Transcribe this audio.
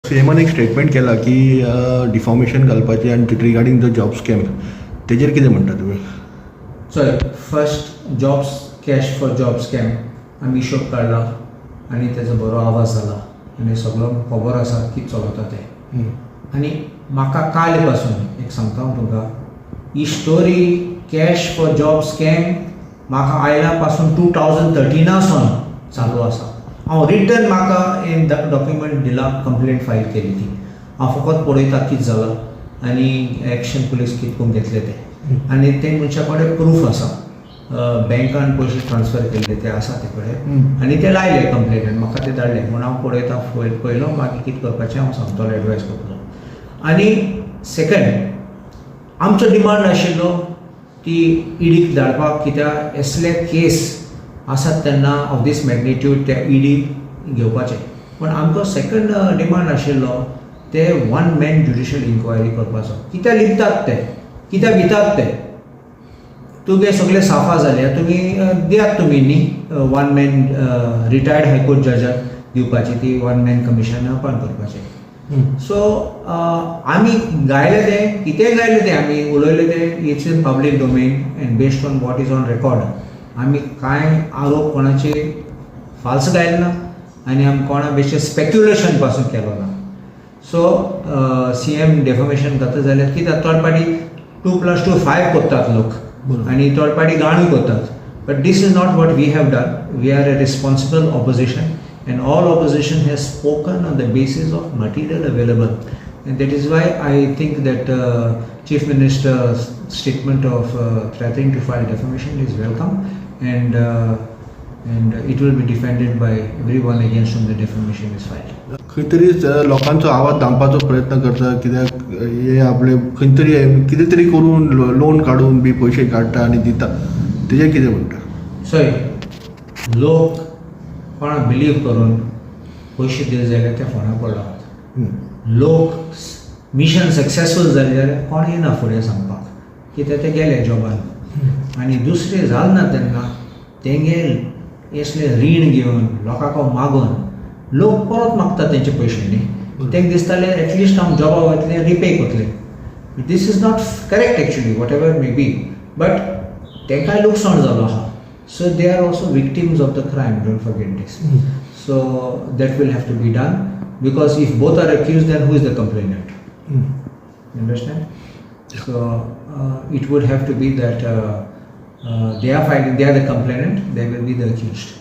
सीएमान एक स्टेटमेंट केला की डिफॉमेशन घालपाचें आनी रिगार्डींग the job scam, तेजेर कितें म्हणटा तुमी? चोय, first jobs, cash for job scam आमी हिशोब काडला आनी तेजो बरो आवाज जाला आनी सगळो खबर आसा कितें चलता तें. आनी म्हाका काल पासून एक सांगता हांव तुमकां, ही story cash for job scam म्हाका आयल्या पासून 2013 सावन चालू आसा. हांव रिटर्न म्हाका एक डॉक्युमेंट दिला, कंप्लेंट फायल केली ती. हांव फकत पळयता कितें जालां आनी एक्शन पुलीस कितें करून घेतले ते. आनी ते मनशा कडेन प्रूफ आसा, बँकान पयशे ट्रान्सफर केल्ले ते आसा ते कडेन. आनी ते लायले कंप्लेनट, म्हाका ते धाडले म्हूण हांव पळयता पयलो, मागीर कितें करपाचें हांव सांगतलो, एडवायस करतलो. आनी सेकंड, आमचो डिमांड आशिल्लो ती इडीक धाडपाक, कित्याक असले केस आसात तेन्ना ऑफ these magnitude ते इडी घेवपाचे. पूण आमचो सेकंड डिमांड आशिल्लो ते वन मॅन ज्युडिशियल इन्क्वायरी करपाचो. कित्याक लिपतात ते, कित्याक भितात ते? तुगे सगळे साफा जाले, तुमी दियात तुमी न्ही वन मॅन रिटायर्ड हायकोर्ट जजाक दिवपाची ती वन मॅन कमिशन अपॉयंट करपाचें. सो आमी गायले तें, कितेंय गायलें तें, आमी उलयले तें, it's in public domain and based on what is on record. आमी कांय आरोप कोणाचे फाल्स गायले ना आनी आमी कोणा बेश्टें स्पेक्युलेशन पासून केलो ना. सो सीएम डेफॉमेशन करता जाल्यार कित्याक थर्ड पार्टी 2 + 2 5 करतात लोक आनी थर्ड पार्टी गाणू करतात, but this is not what we have done. We are a responsible opposition and all opposition has spoken on the basis of material available, and that is why I think that Chief Minister's statement of threatening to file defamation is welcome and it will be defended by everyone against whom the defamation is filed. खंय तरी लोकांचो आवाज दामपाचो प्रयत्न करता, कित्याक हे आपले खंय तरी कितें तरी करून लोन काडून बी पयशे काडटा आनी दिता, तेजेर कितें म्हणटा? चोय, लोक कोणा बिलीव करून पयशे दिले जाल्यार ते फोंडा पडला. लोक मिशन सक्सेसफूल जाले जाल्यार कोण येना फुडें सांगपाक, कित्याक ते गेले जॉबान. आनी दुसरें जालें ना तेन्ना तेंगे असले रीण घेवन लोकांक मागून लोक परत मागतात तेंचे पयशे न्ही. तांकां दिसतालें एटलिस्ट हांव जॉबा वतलें, रिपे करतलें. This is not correct actually, whatever may be, but तांकांय लुकसाण जालो आहा. So they are also victims of the crime, don't forget this. So that will have to be done, because if both are accused, then who is the complainant? You understand? So it would have to be that they are filing, they are the complainant, they will be the accused.